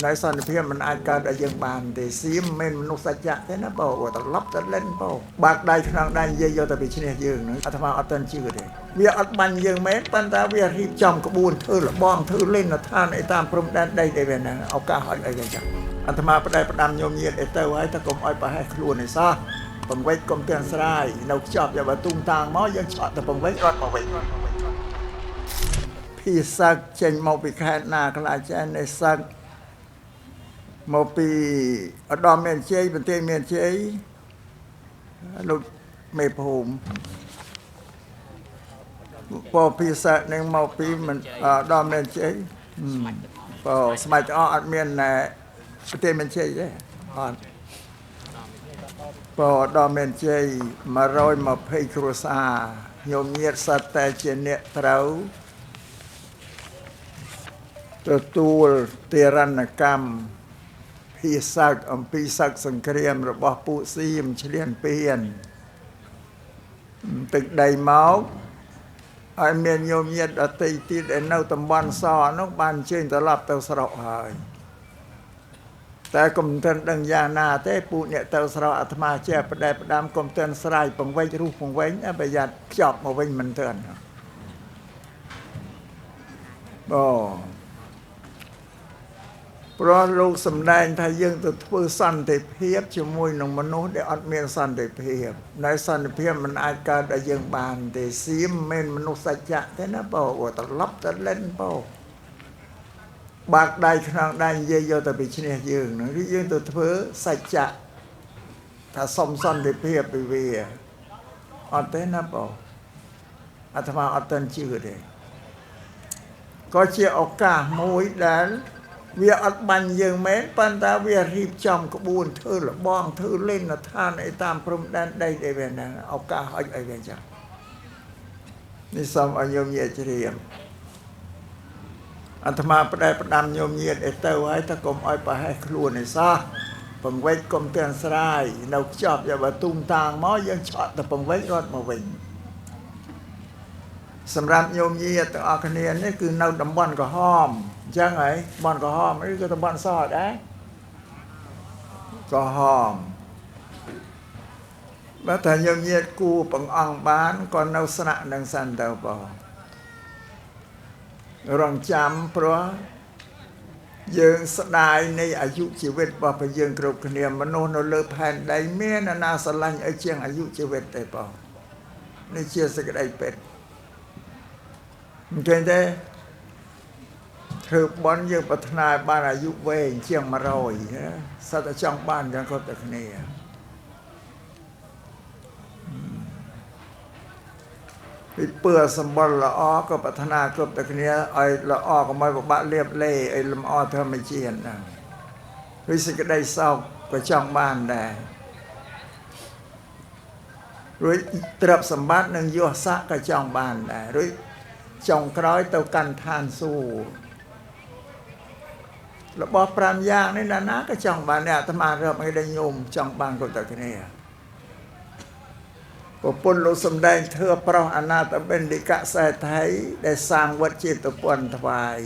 នៅសន្តិភាពមិនអាចកើតឲ្យយើងបានទេសៀមមិនមនុស្សសច្ចៈទេណាបងត្រឡប់ទៅលិនបងបាក់ដៃក្នុងដៃនិយាយយកតែពីឈ្នះយើងហ្នឹងអាត្មាអត់ទាន់ជឿទេវាអត់បាញ់យើងមែនប៉ុន្តែវារៀបចំក្បួនធ្វើលបងធ្វើលេនឋានអីតាមព្រំដែនដីដែលវាហ្នឹងឱកាសហុចអីចឹងអាត្មាផ្ដែផ្ដាំញោមញាតអីទៅហើយតែកុំឲ្យប្រហែសខ្លួនឯសោះបង្វេចកុំទាំងស្រាយនៅខ្ចប់យកបើទុំតាងមកយើងឆក់ទៅបង្វេចរត់មកវិញភាសឹកចេញមកពីខេត្តណាខ្លះចេះនៃសឹកមកពីឧត្តមមានជ័យបន្ទាយមានជ័យលោកមេភូមិពភាសឹកនឹងមកពីឧត្តមមានជ័យពស្មាច់អត់មានបន្ទាយមានជ័យទេអត់ពឧត្តមមានជ័យ120គ្រួសារញោមញាតសត្វតែជាអ្នកត្រូវទទួលទារណកម្មភាសឹកអំពីសឹកសង្គ្រាមរបស់ពួកសៀមឈ្លានពានទឹកដីមកឲ្យមានញោមញាតដតីទៀតដែលនៅតំបន់សនោះបានជើញត្រឡប់ទៅស្រុកហើយតែកុំទាន់ដឹងយ៉ាងណាទេពួកអ្នកទៅស្រុកអាត្មាជាផ្ដែផ្ដាំកុំទាន់ស្រាយបង្វេចរុះបង្វេងប្រយ័ត្នខ្ចប់មកវិញមិនទាន់បងព្រោះលោកសម្ដែងថាយើងទៅធ្វើសន្តិភាពជាមួយនឹងមនុស្សដែលអត់មានសន្តិភាពនៅសន្តិភាពមិនអាចកើតឲ្យយើងបានទេសៀមមិនមនុស្សសច្ចៈទេណាបងត្រឡប់ទៅលិនបងបាក់ដៃក្នុងដៃនិយាយយកតែពីឈ្នះយើងហ្នឹងឬយើងទៅធ្វើសច្ចៈថាសុំសន្តិភាពពីវាអត់ទេណាបងអាត្មាអត់ទាន់ជឿទេក៏ជាឱកាសមួយដែលវាអត់បាញ់យើងមែនប៉ុន្តែវារៀបចំក្បួនធ្វើលបងធ្វើលេនឋានអីតាមព្រំដែនដីដែលវាហ្នឹងឱកាសហុចអីវាចឹងនេះសូមឲ្យញោមញាតជ្រាបអាត្មាផ្ដែផ្ដាំញោមញាតអីទៅហើយតែកុំឲ្យប្រហែសខ្លួនឯសោះបង្វេចកុំទាំងស្រាយនៅខ្ចប់យកបើទុំតាងមកយើងឆក់ទៅបង្វេចរត់មកវិញសម្រាប់ញោមញាតទាំងអស់គ្នានេះគឺនៅតំបន់ក្រហមអញ្ចឹងហើយតំបន់ក្រហមឬក៏តំបន់សដែរក្រហមបើថាញោមញាតគូបង្អង់បានក៏នៅស្នាក់នឹងសិនទៅបងរងចាំព្រោះយើងស្ដាយនៃអាយុជីវិតរបស់ព្រះយើងគ្រប់គ្នាមនុស្សនៅលើផែនដីមានអាណាស្រឡាញ់ឲ្យជាងអាយុជីវិតទេបងនេះជាសេចក្តីពិតមិនឃើញទេធ្វើបន់យើងប្រាថ្នាបានអាយុវែងជាង100សត្វតែចង់បានយ៉ាងគ្រប់តែគ្នាពីពើសម្បត្តិល្អក៏ប្រាថ្នាគ្រប់តែគ្នាឲ្យល្អកុំឲ្យពិបាកលៀបលេឲ្យលំអធម្មជាតិហ្នឹងឬសេចក្តីសោកក៏ចង់បានដែររួចទ្រព្យសម្បត្តិនិងយសស័ក្តិក៏ចង់បានដែររួចចុងក្រោយទៅកាន់ឋានសួគ៌របស់5យ៉ាងនេះណាណាក៏ចង់បានអាត្មារាប់ឲ្យដល់ញោមចង់បានគ្រប់តែគ្នាប្រពន្ធលោកសំដែងធ្វើប្រុសអនាថបណ្ឌិកសេដ្ឋីដែលសាងវត្តចេតពុនថ្វាយ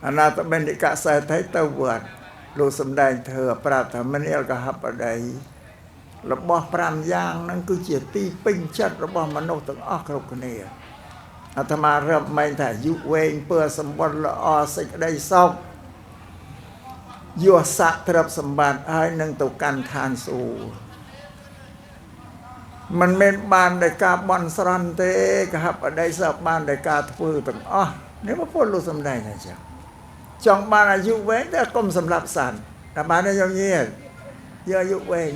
អនាថបណ្ឌិកសេដ្ឋីទៅវត្តលោកសំដែងធ្វើប្រាប់ថាមនាលកហបតីរបស់5យ៉ាងហ្នឹងគឺជាទីពេញចិត្តរបស់មនុស្សទាំងអស់គ្រប់គ្នាអាត្មារាប់មែនថាអាយុវែងពើសម្បត្តិល្អសេចក្តីសុខយស័ក្តិទ្រព្យសម្បត្តិហើយនឹងទៅកាន់ឋានសួគ៌មិនមែនបានដោយការបន់ស្រន់ទេកហបតីសពបានដោយការធ្វើទាំងអស់នេះព្រះពុទ្ធលោកសម្ដែងថាចឹងចង់បានអាយុវែងតែកុំសម្លាប់សត្វតែបានទេញោមញាតយកអាយុវែង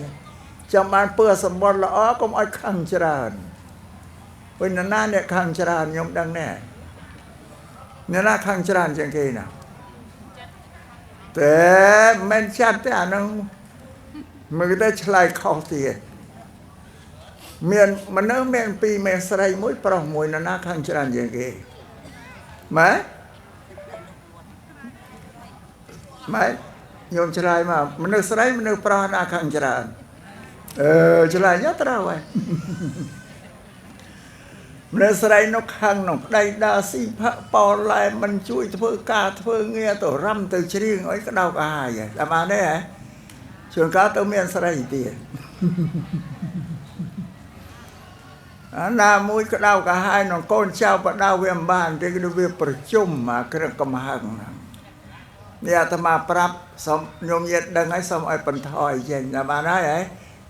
ចង់បានពើសម្បត្តិល្អកុំឲ្យខឹងច្រើនវិញណាអ្នកខឹងច្រើនខ្ញុំដឹងណែអ្នកណាខឹងច្រើនជាងគេណាតែមិនចាត់ទេអានឹងមើលទៅឆ្លើយខុសទៀតមានមនុស្សមានពីរមានស្រីមួយប្រុសមួយណាខឹងច្រើនជាងគេម៉ែម៉ែញោមឆ្លើយមកមនុស្សស្រីមនុស្សប្រុសណាខឹងច្រើនអឺឆ្លើយយកត្រូវហើយ មនុស្សស្រីនោះខឹងនឹងប្តីដើរស៊ីផឹកប៉ឡែមិនជួយធ្វើការធ្វើងារទៅរំទៅច្រៀងអីក្តៅក្រហាយតែបានទេហ៎ជួនកាលទៅមានស្រីទៀតអាណាមួយក្តៅក្រហាយនឹងកូនចៅបដៅវាមិនបានទេគឺវាប្រជុំអាគ្រឿងកំហឹងហ្នឹងនេះអាត្មាប្រាប់សូមញោមញាតដឹងហើយសូមឲ្យបន្ថយចេញតែបានហើយហ៎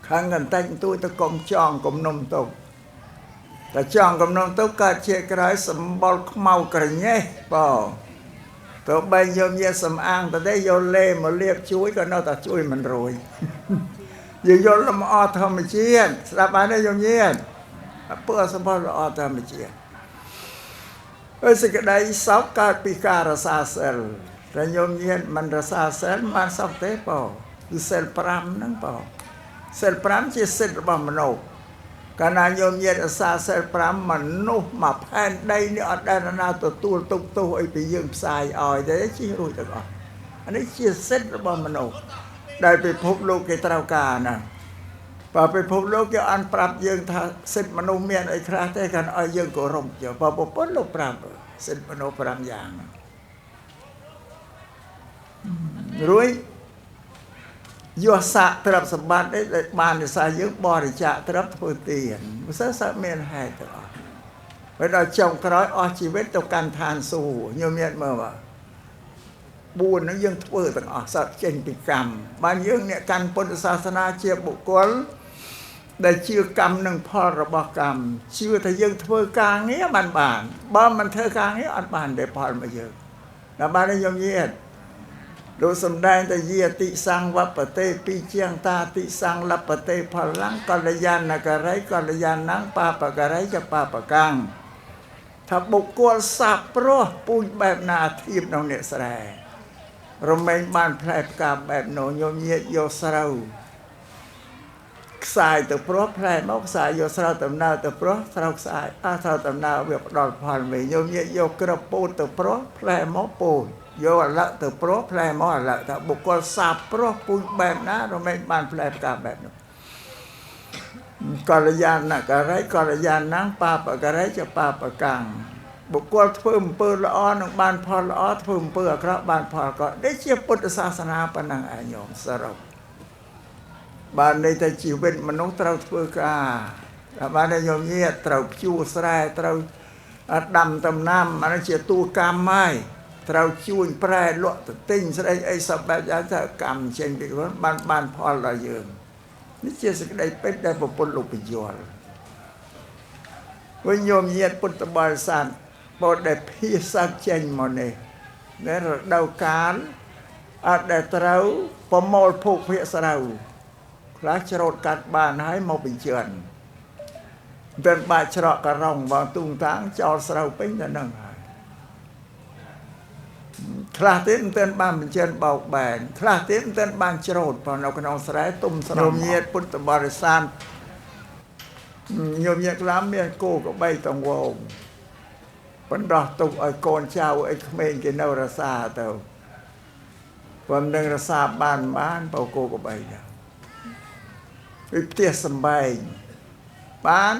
ខឹងកន្តិចទួយទៅកុំចង់កុំនំទុកតែចង់កំណត់ទៅកើតជាក្រោយសម្បុរខ្មៅក្រញេះបងទៅបែងយកញាសំអាងទៅទេយកលេមកលាបជួយក៏នៅតែជួយមិនរួចយើងយកលំអធម្មជាតិស្ដាប់បានទេយកញាពើសម្បុរល្អធម្មជាតិហើយសេចក្តីសោកកើតពីការរសាសិលតែញោមញាមិនរសាសិលមិនសោកទេបងគឺសិល5ហ្នឹងបងសិល5ជាសិទ្ធិរបស់មនុស្សកាលណាញោមញាតអសាសិល5មនុស្សមកផែនដីនេះអត់ដែលណាទទួលទុកទោសអីពីយើងផ្សាយឲ្យទេជិះរួចទាំងអស់អានេះជាសិទ្ធិរបស់មនុស្សដែលពិភពលោកគេត្រូវការណាបើពិភពលោកគេអត់ប្រាប់យើងថាសិទ្ធិមនុស្សមានអីខ្លះទេគាត់ឲ្យយើងគោរពយកបើពុទ្ធលោកប្រាប់សិទ្ធិមនុស្ស5យ៉ាងរួចយកសាកទ្រព្យសម្បត្តិនេះដែលបាននិស័យយើងបរិច្ចាគទ្រព្យធ្វើទានមិនសូវសើមានហេតុទាំងអស់ហើយដល់ចុងក្រោយអស់ជីវិតទៅកាន់ឋានសួគ៌ញោមញាតមើលបាទ4ហ្នឹងយើងធ្វើទាំងអស់សត្វចេញពីកម្មបានយើងអ្នកកាន់ពុទ្ធសាសនាជាបុគ្គលដែលជឿកម្មនិងផលរបស់កម្មជឿថាយើងធ្វើការងារបានបានបើមិនធ្វើការងារអត់បានទេផលមកយើងដល់បានញោមញាតលោកសំដែងតែយាតិសង្វបតេពីជាងតាតិសង្លបតេផល្លំកល្យាណករិយកល្យាណੰបាបករិយបាបកាំងថាបុគ្គលសាបព្រោះពូជបែបណាធៀបនឹងអ្នកស្រែរមែងបានផ្លែផ្កាបែបនោះញោមញាតយកស្រូវខ្សាយទៅព្រោះផ្លែមកខ្សាយយកស្រូវដំណើរទៅព្រោះស្រូវខ្សាយអស់ស្រូវដំណើរវាផ្ដល់ផលវិញញោមញាតយកក្រពោតទៅព្រោះផ្លែមកពោតយកអលៈទៅព្រោះផ្លែមកអលៈថាបុគ្គលសាបព្រោះពូជបែបណារមែងបានផ្លែផ្កាបែបនោះកល្យាណករិយកល្យាណੰបាបករិយចបាបកាំងបុគ្គលធ្វើអំពើល្អនឹងបានផលល្អធ្វើអំពើអាក្រក់បានផលអាក្រក់នេះជាពុទ្ធសាសនាប៉ុណ្ណឹងឯងញោមសរុបបានន័យថាជីវិតមនុស្សត្រូវធ្វើការបានន័យញោមញាតត្រូវភ្ជួរស្រែត្រូវដាំដំណាំអានេះជាតួកម្មហើយត្រូវជួញប្រែលក់ទៅទិញស្អីអីសពបែបយ៉ាងថាកម្មចេញពីខ្លួនបានផលដល់យើងនេះជាសេចក្តីពិតដែលប្រពន្ធលោកបញ្យល់វិញញោមញាតពុទ្ធបរិស័ទបើដែលភាសាចេញមកនេះនៅរដូវកាលអត់ដែលត្រូវប្រមូលភោគភាគស្រូវខ្លះច្រូតកាត់បានហើយមកបញ្ជឿនមិនបាច់ច្រកករងបងទូងតាងចោលស្រូវពេញទៅនឹងហើយខ្លះទៀតមិនទាន់បានបញ្ជឿនបោកបែនខ្លះទៀតមិនទាន់បានច្រូតព្រោះនៅក្នុងស្រែទុំស្រោមញាតពុទ្ធបរិស័ទញោមញាតខ្លះមានគោក្របីតងវងបណ្ដោះទុកឲ្យកូនចៅអីក្មេងគេនៅរសាទៅព្រមនឹងរសាបានបើគោក្របីដែរពីផ្ទះសំបែងបាន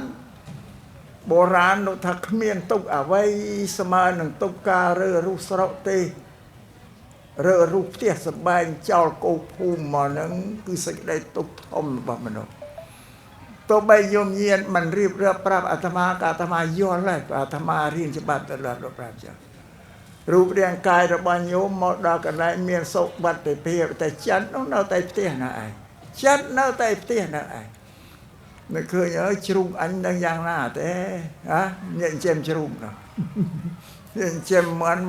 បុរាណលោកថាគ្មានទុកអ្វីស្មើនឹងទុកការរើរុះស្រុកទេរើរុះផ្ទះសំបែងចោលគោភូមិមកហ្នឹងគឺសេចក្តីទុកធំរបស់មនុស្សទោះបីញោមញាតមិនរៀបរាប់ប្រាប់អាត្មាក៏អាត្មាយល់ដែរអាត្មារៀនច្បាប់ទៅដល់លោកប្រាប់ចឹងរូបរាងកាយរបស់ញោមមកដល់កន្លែងមានសុខវត្ថិភាពតែចិត្តនោះនៅតែផ្ទះនៅឯងចិត្តនៅតែផ្ទះនៅឯងមិនឃើញអើយជ្រូកអញនឹងយ៉ាងណាទេហ៎ញាក់ចិញ្ចឹមជ្រូកនោះចិញ្ចឹម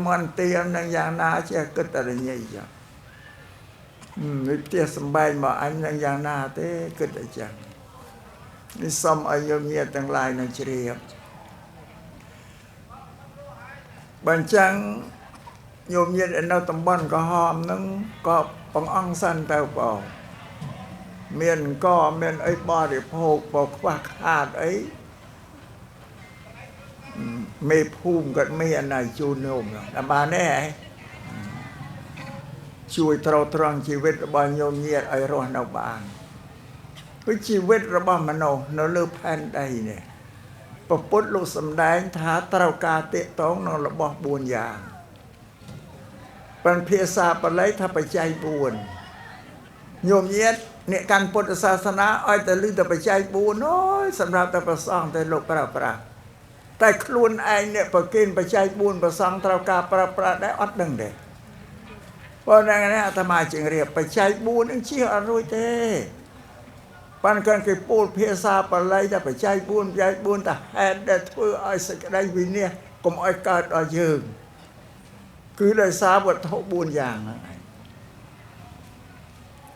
មន់ទៀមនឹងយ៉ាងណាចេះគិតតែញ៉ៃចឹងនេះផ្ទះសំបែងមកអញនឹងយ៉ាងណាទេគិតតែចឹងនេះសូមឲ្យញោមញាតទាំងឡាយនឹងជ្រាបបើអញ្ចឹងញោមញាតនៅតំបន់ក្រហមហ្នឹងក៏បង្អង់សិនទៅបងមានកមានអីបរិភោគបើខ្វះខាតអីមេភូមិគាត់មានណាជូនញោមដល់បានទេហ៎ជួយទ្រទ្រង់ជីវិតរបស់ញោមញាតឲ្យរស់នៅបានគឺជីវិតរបស់មនុស្សនៅលើផែនដីនេះ ពពុទ្ធលោកសម្ដែងថាត្រូវការទាក់ទងនឹងរបស់4យ៉ាងប៉ុន្តែភាសាបាលីថាបច្ច័យ4ញោមញាតអ្នកកាន់ពុទ្ធសាសនាឲ្យតែលឺតែបច្ច័យ4អូយសម្រាប់តែព្រះសង្ឃតែលោកប្រើប្រាស់តែខ្លួនឯងអ្នកប្រគេនបច្ច័យ4ព្រះសង្ឃត្រូវការប្រើប្រាស់ដែរអត់ដឹងទេប៉ុន្តែនេះអាត្មាជម្រាបបច្ច័យ4នឹងជៀសអត់រួចទេប៉ុន្តែគេពោលភាសាបាលីថាបច្ច័យ4បច្ច័យ4តែហេតុដែលធ្វើឲ្យសេចក្តីវិនាសកុំឲ្យកើតដល់យើងគឺដោយសារវត្ថុ4យ៉ាងហ្នឹងឯង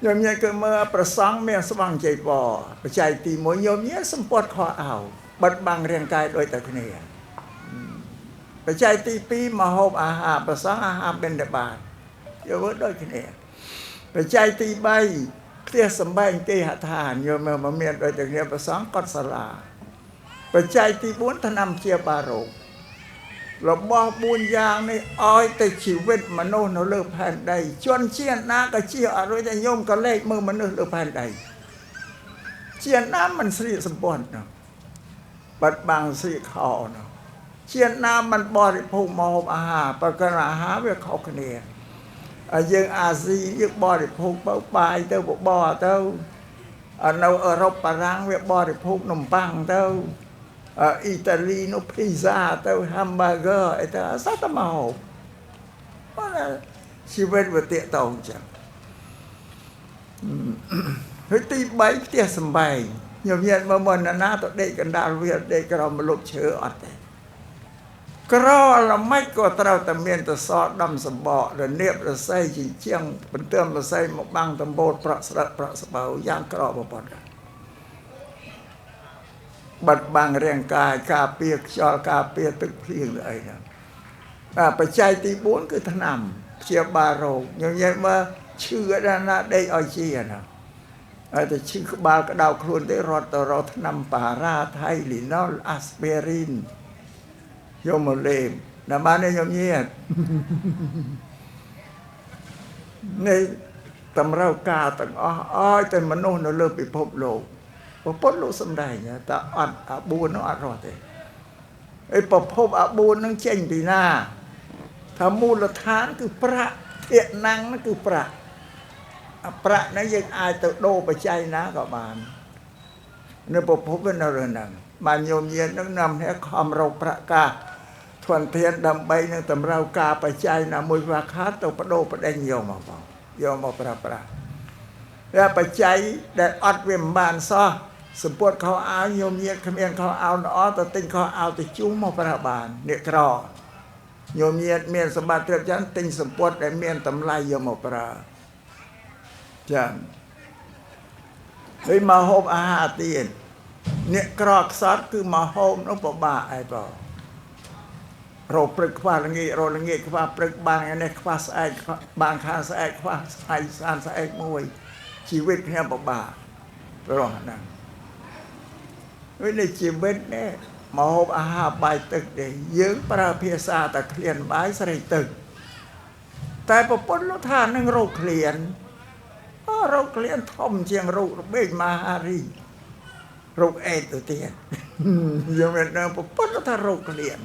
ញោមញាតគឺមើលប្រសង់មានស្បង់ជ័យបច្ច័យទី1ញោមញាតសម្ពត់ខោអាវបិទបាំងរាងកាយដូចតែគ្នាបច្ច័យទី2មហូបអាហារប្រសង់អាហារបិណ្ឌបាតយកមើលដូចគ្នាបច្ច័យទី3ផ្ទះសម្បែងគេហដ្ឋានយកមើលមកមានដូចតែគ្នាប្រសង់កត់សាលាបច្ច័យទី4ថ្នាំជាបារោគរបស់4យ៉ាងនេះឲ្យតែជីវិតមនុស្សនៅលើផែនដីជនជាតិណាក៏ជាអត់រួចតែញោមក៏លេខមើលមនុស្សលើផែនដីជាតិណាមិនស្លៀកសម្ព័ន្ធនោះបាត់បាំងស្លៀកខោនោះជាតិណាមិនបរិភោគម្ហូបអាហារប្រកបអាហារវាខុសគ្នាយើងអាស៊ីយើងបរិភោគបើបាយទៅបបរទៅនៅអឺរ៉ុបបារាំងវាបរិភោគនំប៉័ងទៅអ៊ីតាលីនោះភីហ្សាទៅហាំបាហ្គើអីទៅសត្វតែមកប៉ុន្តែជីវិតវាទាក់ទងចឹងហើយទី3ផ្ទះសម្បែងញោមញាតមើលមកណាទៅដេកកណ្ដាលវាដេកក្រោមម្លប់ឈើអត់ទេក្រល្មិចក៏ត្រូវតែមានតសដំសម្បករនាបរស័យជាជាងបន្ទើមរស័យមកបាំងដំបូលប្រក់ស្លឹកប្រក់ស្បូវយ៉ាងក្របំផុតបិទបាំងរាងកាយការពារខ្យល់ការពារទឹកភ្លៀងអីហ្នឹងបច្ច័យទី4គឺថ្នាំព្យាបាលរោគញញែមើលឈឺដល់ណាដេកឲ្យជាណាហើយតែឈឺក្បាលក្តៅខ្លួនទេរត់ទៅរកថ្នាំប៉ារ៉ាថៃលីណុលអាស្ពីរីនយកមកលេបណាបានទេញោមញាតនេះតម្រូវការទាំងអស់ឲ្យតែមនុស្សនៅលើពិភពលោកពុទ្ធលោកសំដែងតែអត់អា4នោះអត់រស់ទេឯប្រភពអា4នឹងចេញពីណាថាមូលដ្ឋានគឺប្រាក់ធាកណាំងនោះគឺប្រាក់អាប្រាក់ហ្នឹងយើងអាចទៅដូរបច្ច័យណាក៏បាននៅប្រភពវានៅលើហ្នឹងបានញោមញាតនឹងនាំគ្នាខំរកប្រាក់កាធនធានដើម្បីនឹងតម្រូវការបច្ច័យណាមួយវាខាតទៅបដូរបដិញយកមកបងយកមកប្រើប្រាស់តែបច្ច័យដែលអត់វាមិនបានសោះសម្ពុតខោអាវញោមញាតគ្មានខោអាវល្អទៅទិញខោអាវទៅជុំមកប្រើបានអ្នកក្រញោមញាតមានសម្បត្តិត្រឹមចឹងទិញសម្ពុតដែលមានតម្លៃយកមកប្រើចឹងហើយមកហូបអាហារទៀតអ្នកក្រខ្សត់គឺមកហូបនោះពិបាកឯបងរកព្រឹកខ្វះល្ងាចរកល្ងាចខ្វះព្រឹកបានថ្ងៃនេះខ្វះស្អែកបានខានស្អែកខ្វះស្អែកស្អាតស្អែកមួយជីវិតខ្ញុំពិបាករស់ហ្នឹងវានេះជីវិតនេះមកហូបអាហារបាយទឹកទេយើងប្រើភាសាតែឃ្លានបាយស្រីទឹកតែប្រពន្ធលោកថានឹងរោគឃ្លានរោគឃ្លានធំជាងរោគរបេងមហារីរោគអេដទៅទៀតយើងមិនដឹងប្រពន្ធលោកថារោគឃ្លាន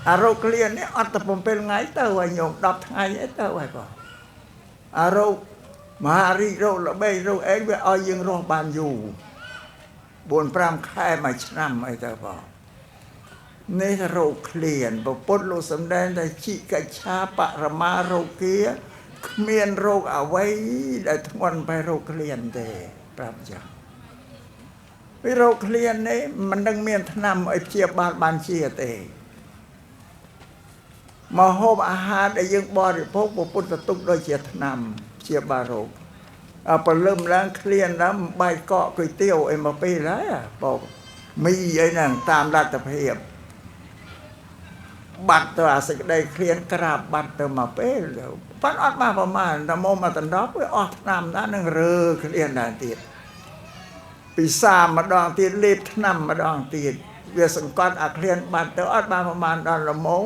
អារោគឃ្លាននេះអត់តែ7ថ្ងៃទៅហើយញោម10ថ្ងៃអីទៅហើយបងអារោគមហារីករោគល្បីរោគអេដវាឲ្យយើងរស់បានយូរ4 5ខែមួយឆ្នាំអីទៅបងនេះរោគឃ្លានពុទ្ធលោកសម្ដែងថាជីកច្ឆាបរមារោគាគ្មានរោគអ្វីដែលធ្ងន់បែរោគឃ្លានទេប្រាប់ចឹងពីរោគឃ្លាននេះមិនដឹងមានថ្នាំឲ្យព្យាបាលបានជាទេមកហូបអាហារដែលយើងបរិភោគពុទ្ធទុកដូចជាថ្នាំព្យាបាលរោគព្រលឹមឡើងឃ្លានឡើងបាយកកគុយទាវអីមកពេលហើយបងមីអីហ្នឹងតាមលទ្ធភាពបាត់ទៅអាសេចក្តីឃ្លានក្រាបបាត់ទៅមកពេលប៉ាន់អត់បានប្រមាណតែមកមកដណ្ដប់វាអស់ថ្នាំណានឹងរើឃ្លានដែរទៀតពិសាម្ដងទៀតលេបថ្នាំម្ដងទៀតវាសង្កត់អាឃ្លានបាត់ទៅអត់បានប្រមាណដល់ល្មង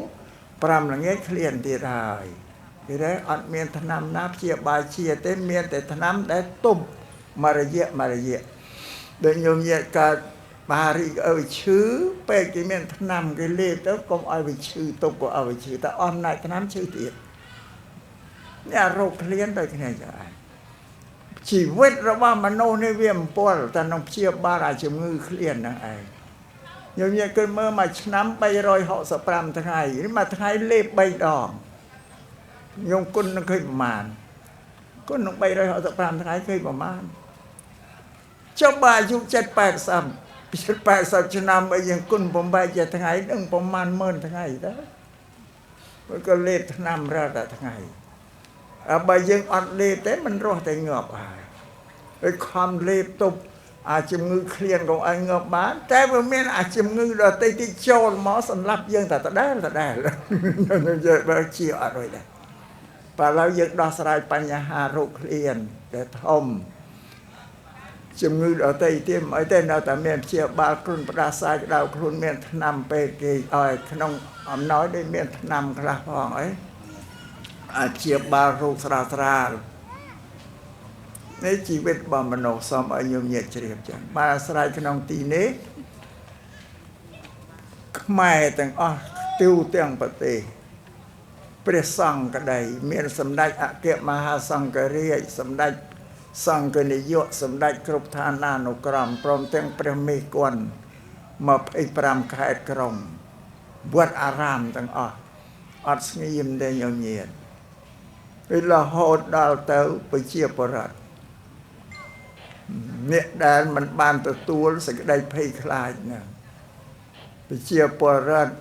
5ល្ងាចឃ្លានទៀតហើយគេថាអត់មានថ្នាំណាព្យាបាលជាទេមានតែថ្នាំដែលទប់មួយរយៈមួយរយៈដូចញោមញាតកើត បារីឲ្យឈឺពេកគេមានថ្នាំគេលេបទៅកុំឲ្យវាឈឺទុកក៏ឲ្យវាឈឺតែអស់អំណាចថ្នាំឈឺទៀតនេះរោគឃ្លានដូចគ្នាចឹងឯងជីវិតរបស់មនុស្សនេះវាអំពលតែក្នុងព្យាបាលអាជំងឺឃ្លានហ្នឹងឯងយើងនិយាយគឺមើលមួយឆ្នាំ365ថ្ងៃនេះមួយថ្ងៃលេប3ដងខ្ញុំគុណនឹងឃើញប្រមាណគុណនឹង365ថ្ងៃឃើញប្រមាណចុះបើអាយុ70 80 80ឆ្នាំអីយើងគុណ8ជាថ្ងៃនឹងប្រមាណ10000ថ្ងៃទៅព្រោះក៏លេបថ្នាំរាល់តែថ្ងៃបើយើងអត់លេបទេមិនរស់តែងាប់ហើយហើយខំលេបទប់អាជំងឺឃ្លានកុំឲ្យងាប់បានតែវាមានអាជំងឺដទៃទីចូលមកសម្លាប់យើងតែដដែលដដែលយើងបើជាអត់រួចដែរបើឥឡូវយើងដោះស្រាយបញ្ហារោគឃ្លានដែលធំជំងឺដទៃទៀតមិនអីទេនៅតែមានព្យាបាលខ្លួនផ្ដាសាយក្តៅខ្លួនមានថ្នាំពេទ្យគេឲ្យក្នុងអំណោយដែលមានថ្នាំខ្លះផងអីអាចព្យាបាលរោគស្រាលស្រាលនេះជីវិតរបស់មនុស្សសូមឲ្យញោមញាតិជ្រាបចឹងបាទអាស្រ័យក្នុងទីនេះខ្មែរទាំងអស់ទូទាំងប្រទេសព្រះសង្ឃក្តីមានសម្ដេចអគ្គមហាសង្ឃរាជសម្ដេចសង្ឃនាយកសម្ដេចគ្រប់ឋានានុក្រមព្រមទាំងព្រះមេគុណ25ខេត្តក្រុងវត្តអារាមទាំងអស់អត់ស្ងៀមទេញោមញាតិពេលរហូតដល់ទៅប្រជាពលរដ្ឋអ្នកដែលមិនបានទទួលសេចក្តីភ័យខ្លាចហ្នឹងប្រជាពលរដ្ឋ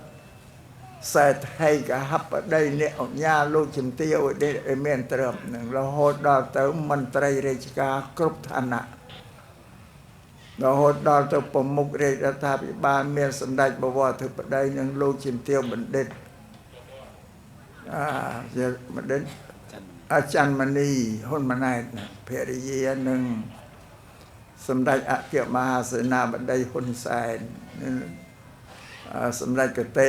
សេដ្ឋីកហបតីអ្នកអញ្ញាលោកជំទាវដែលមានទ្រព្យនឹងរហូតដល់ទៅមន្ត្រីរាជការគ្រប់ឋានៈរហូតដល់ទៅប្រមុខរាជរដ្ឋាភិបាលមានសម្ដេចបវរធិបតីនិងលោកជំទាវបណ្ឌិតជាបណ្ឌិតអាចារ្យមនីហ៊ុនម៉ាណែតភរិយានិងសម្ដេចអគ្គមហាសេនាបតីហ៊ុនសែនសម្ដេចកតិ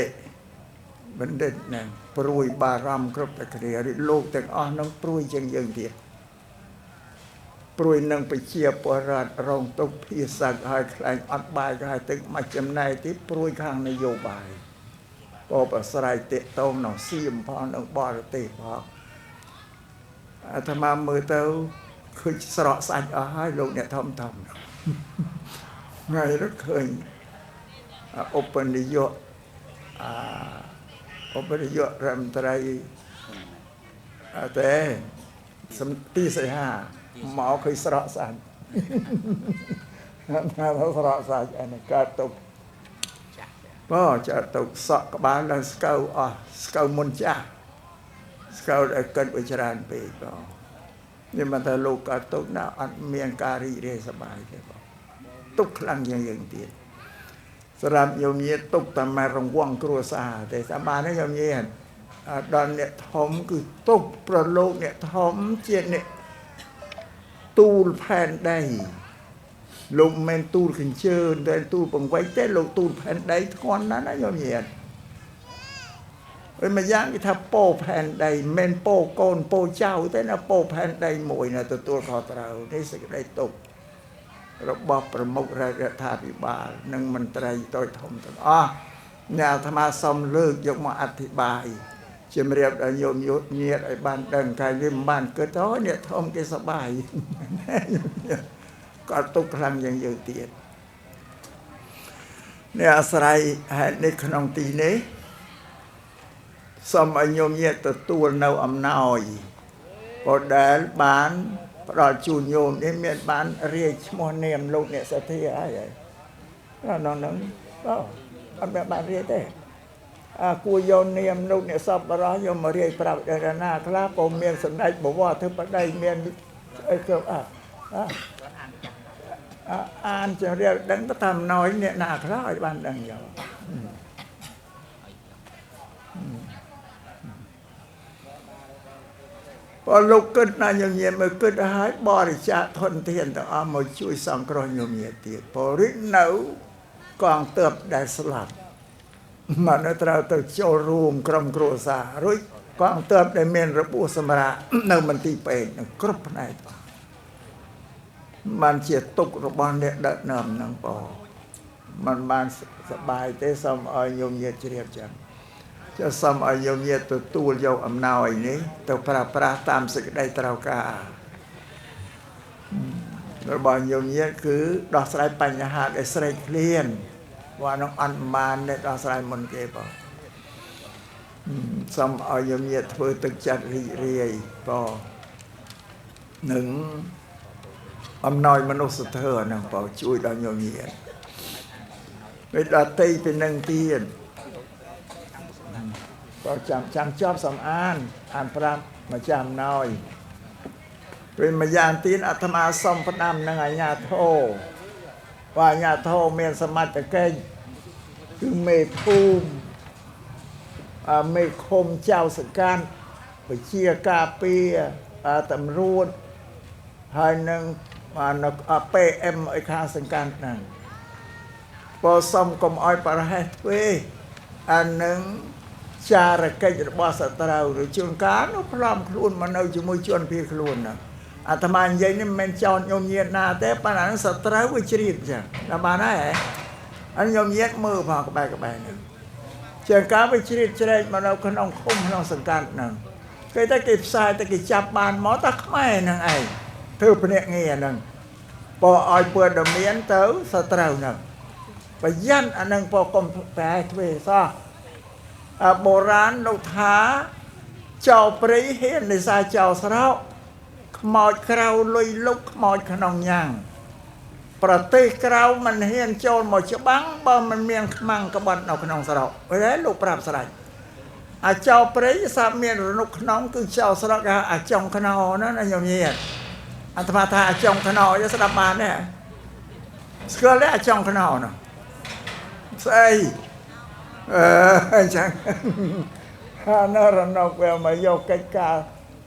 បណ្ឌិតនឹងព្រួយបារម្ភគ្រប់តែគ្នាឬលោកទាំងអស់នឹងព្រួយជាងយើងទៀតព្រួយនឹងប្រជាពលរដ្ឋរងទុក្ខភៀសឹកហើយខ្លែងអត់បាយក៏ហើយទឹកមកចំណែកទីព្រួយខាងនយោបាយបបអាស្រ័យតេតងនឹងសៀមផងនឹងបរទេសផងអាត្មាមើលទៅឃើញស្រកសាច់អស់ហើយលោកអ្នកធំធំថ្ងៃនោះឃើញឧបនាយកឧបនាយករដ្ឋមន្ត្រីតែសំទីសីហាមកឃើញស្រកសាច់ណាស្រកសាច់អានេះកើតទុកបើចាត់ទុកសក់ក្បាលឡើងស្កៅអស់ស្កៅមុនចាស់ស្កៅដែលកិនវាច្រើនពេកបងនេះមិនថាលោកកើតទុកណាអត់មានការរីករាយសប្បាយទេបងទុកខ្លាំងជាងយើងទៀតសម្រាប់ញោមញាតិទុកតែមករង្វង់គ្រួសារទេសម្បានទេញោមញាតិដល់អ្នកធំគឺទុកប្រលោកអ្នកធំជាអ្នកទូលផែនដីលោកមិនទូលកញ្ជើតែទូលបង្វែកទេលោកទូលផែនដីធ្ងន់ណាស់ណាញោមញាតិហើយមួយយ៉ាងគេថាពោផែនដីមិនពោកូនពោចៅទេណាពោផែនដីមួយណាទទួលខុសត្រូវនេះសេចក្តីទុករបស់ប្រមុខរដ្ឋាភិបាលនិងមន្ត្រីតូចធំទាំងអស់អ្នកអាត្មាសូមលើកយកមកអធិប្បាយជំរាបដល់ញោមញាតិឲ្យបានដឹងកាយវាមិនបានគិតអូអ្នកធំគេសប្បាយក៏ទុកខ្លាំងយ៉ាងយើងទៀតនេះអាស្រ័យហេតុនេះក្នុងទីនេះសូមឲ្យញោមញាតិទទួលនៅអំណោយក៏ដែលបានផ្ដល់ជូនញោមនេះមានបានរាយឈ្មោះនាមលោកអ្នកសទ្ធាហើយហ្នឹងហ្នឹងបាទអត់មានបានរាយទេអាគួរយកនាមលោកអ្នកសប្បុរសយកមករាយប្រាប់ដល់ណាខ្លះក៏មានសម្ដេចបវរធិបតីមានអីគ្រប់អានជម្រាបដឹងទៅតាមណយអ្នកណាខ្លះឲ្យបានដឹងយកបើលោកគិតណាញញៀមមើលគិតឲ្យបរិច្ចាគធនធានទាំងអស់មកជួយសង្គ្រោះញញៀទៀតបរិនៅកងទ័ពដែលស្លាប់មកនៅត្រូវទៅចូលរួមក្រុមគ្រួសាររួចកងទ័ពដែលមានរបួសសម្រាប់នៅមន្ទីរពេទ្យនឹងគ្រប់ផ្នែកបានជាទុករបស់អ្នកដឹកនាំនឹងបង มันបានសบายទេសូមឲ្យញោមញាតិជ្រាបចឹងចុះសូមឲ្យញោមញាតិទទួលយកអំណោយនេះទៅប្រើប្រាស់តាមសេចក្តីត្រូវការរបស់ញោមញាតិគឺដោះស្រាយបញ្ហាដែលស្រេកឃ្លានว่าនឹងអត់បានទេដោះស្រាយមុនគេបងសូមឲ្យញោមញាតិធ្វើទឹកចិត្តរីករាយបងនឹងអំណោយមនុស្សធម៌ហ្នឹងបងជួយដល់ញោមញាតិពេលដល់ទីពីនឹងទៀតបងចាំចប់សំអានអានប្រាប់មកចាំអំណោយពេលមួយយ៉ាងទៀតអាត្មាសូមផ្ដាំនឹងអាជ្ញាធរว่าអាជ្ញាធរមានសមត្ថកិច្ចគឺមេភូមិមេឃុំចៅសង្កាត់វិជាការពារតម្រួតហើយនឹង PM ឲ្យខាងសង្កាត់ហ្នឹងបើសុំកុំឲ្យប្រហែសធ្វើអានឹងចារកិច្ចរបស់សត្រូវឬជួនកាលនោះផ្លំខ្លួនមកនៅជាមួយជនភៀសខ្លួនហ្នឹងអាត្មានិយាយនេះមិនមែនចោទញោមញាតណាទេប៉ុន្តែសត្រូវវាជ្រាបចឹងដល់បានហើយអញញោមញាតមើលផងក្បែរហ្នឹងជាងការវាជ្រៀតជ្រែកមកនៅក្នុងឃុំក្នុងសង្កាត់ហ្នឹងគេតែគេផ្សាយតែគេចាប់បានមកតែខ្មែរហ្នឹងឯងធ្វើភ្នាក់ងារហ្នឹងបើឲ្យព័ត៌មានទៅសត្រូវហ្នឹងប្រយ័ត្នអាហ្នឹងបើកុំប្រែធ្វើសោះបុរាណលោកថាចោលព្រៃហ៊ាននិសាចោលស្រោកខ្មោចក្រៅលុយលុកខ្មោចក្នុងញ៉ាំងប្រទេសក្រៅមិនហ៊ានចូលមកច្បាំងបើមិនមានខ្មាំងក្បត់នៅក្នុងស្រុកអីលោកប្រាប់ស្រេចអាចោលព្រៃសាប់មានរនុកក្នុងគឺចោលស្រុកគេអាចុងខ្នោណាញោមញាតិអាត្មាថាអាចុងខ្នោស្ដាប់បានទេស្គាល់ទេអាចុងខ្នោនោះស្អីអញ្ចឹងហានរនុកវាមកយកកិច្ចការ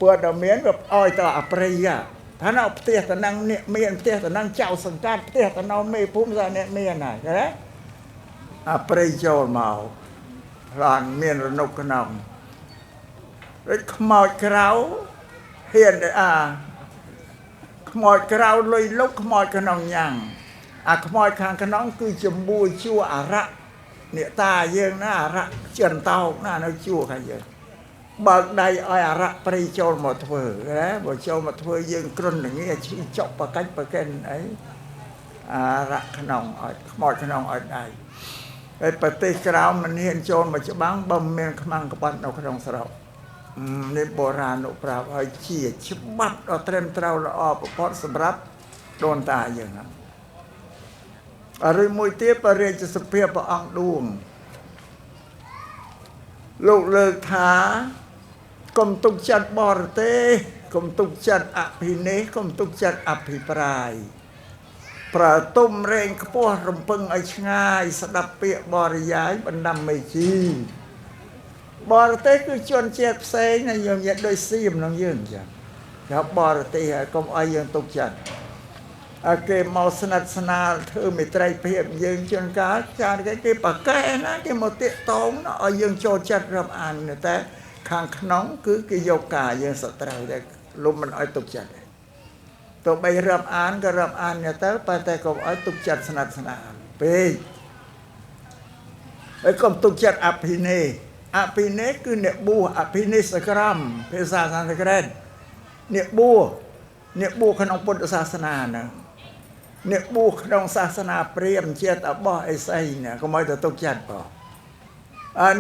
ព័ត៌មានវាឲ្យទៅអប្រិយថានៅផ្ទះតំណែងអ្នកមានផ្ទះតំណែងចៅសង្កាត់ផ្ទះតំណមេភូមិសាអ្នកមានហើយណាអប្រិយចូលមកប្លន់មានរនុកក្នុងដូចខ្មោចក្រៅហ៊ានអាខ្មោចក្រៅលុយលុកខ្មោចក្នុងញ៉ាំងអាខ្មោចខាងក្នុងគឺជាមួយជួអរៈអ្នកតាយើងណាអរៈចិនតោកណានៅជួខាងយើងបើកដៃឲ្យអរៈព្រៃចូលមកធ្វើណាបើចូលមកធ្វើយើងគ្រុនល្ងាឈឺចុកបកាច់បកិនអីអរៈក្នុងឲ្យខ្មោចក្នុងឲ្យដៃហើយប្រទេសក្រៅមិនហ៊ានចូលមកច្បាំងបើមានខ្មាំងក្បត់នៅក្នុងស្រុកនេះបុរាណលោកប្រាប់ឲ្យជាច្បាប់ដ៏ត្រឹមត្រូវល្អបំផុតសម្រាប់ដូនតាយើងហ្នឹងឬមួយទៀតព្រះរាជសភាព្រះអង្គឌួងលោកលើកថាកុំទុកចិត្តបរទេសកុំទុកចិត្តអភិនេសកុំទុកចិត្តអភិប្រាយប្រទុំរែងខ្ពស់រំពឹងឲ្យឆ្ងាយស្ដាប់ពាក្យបរិយាយបណ្ដាំមេជីបរទេសគឺជនជាតិផ្សេងណាយើងនិយាយដូចសៀមក្នុងយើងអញ្ចឹងគេបរទេសហើយកុំឲ្យយើងទុកចិត្តឲ្យគេមកស្និទ្ធស្នាលធ្វើមេត្រីភាពយើងជួនកាលចាគេប្រកែណាគេមកតាកតងឲ្យយើងចូលចិត្តរាប់អានតែខាងក្នុងគឺគេយកការយើងសត្រូវតែលំមិនឲ្យទុកចិត្តទោះបីរាប់អានក៏រាប់អានទៅប៉ុន្តែកុំឲ្យទុកចិត្តស្និទ្ធស្នាលពេកហើយកុំទុកចិត្តអភិនេអភិនេគឺអ្នកបួសអភិនេសក្រមភាសាសំស្ក្រឹតអ្នកបួសអ្នកបួសក្នុងពុទ្ធសាសនាហ្នឹងអ្នកបួសក្នុងសាសនាព្រាហ្មណ៍ជាតបោះអីស្អីណាកុំឲ្យទៅទុកចិត្តបង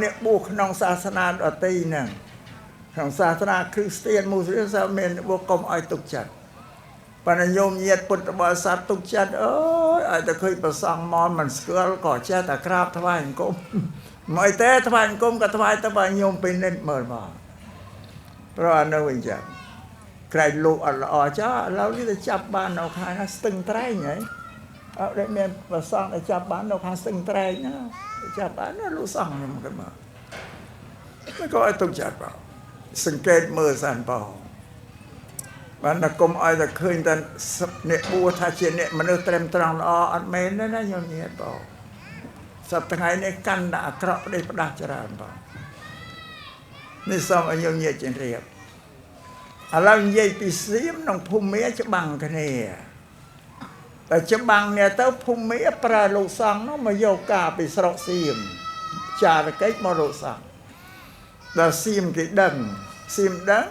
អ្នកបួសក្នុងសាសនាដទៃហ្នឹងក្នុងសាសនាគ្រីស្ទានមូស្លីមសាមានបួសកុំឲ្យទុកចិត្តប៉ុន្តែញោមញាតិពុទ្ធបរិស័ទទុកចិត្តអើយឲ្យតែឃើញព្រះសង្ឃមកមិនស្គាល់ក៏ចេះតែក្រាបថ្វាយអង្គមមិនអីទេថ្វាយអង្គមក៏ថ្វាយទៅបើញោមពិនិត្យមើលមកព្រោះអានោះវិញចឹងក្រែងលោកអត់ល្អចោះឥឡូវនេះទៅចាប់បាននៅខាងស្ទឹងត្រែងហីអត់មានព្រះសង្ឃដែលចាប់បាននៅខាងស្ទឹងត្រែងណាចាប់បានណាលោកសង្ឃខ្ញុំក៏មកក៏ឲ្យទុកចិត្តបងសង្កេតមើលសិនបងបានតែកុំឲ្យតែឃើញតែអ្នកបួសថាជាអ្នកមនុស្សត្រឹមត្រង់ល្អអត់មែនទេណាញោមញាតិបងសប្តាហ៍ថ្ងៃនេះកាន់តែអាក្រក់ផ្ដេសផ្ដាស់ច្រើនបងនេះសូមឲ្យញោមញាតិជម្រាបឥឡូវនិយាយពីសៀមនិងភូមិច្បាំងគ្នា តែច្បាំងនេះទៅភូមិប្រើលោកសង្ឃនោះមកយកការពីស្រុកសៀមចារកិច្ចមកលោកសង្ឃដល់សៀមគេដឹងសៀមដឹង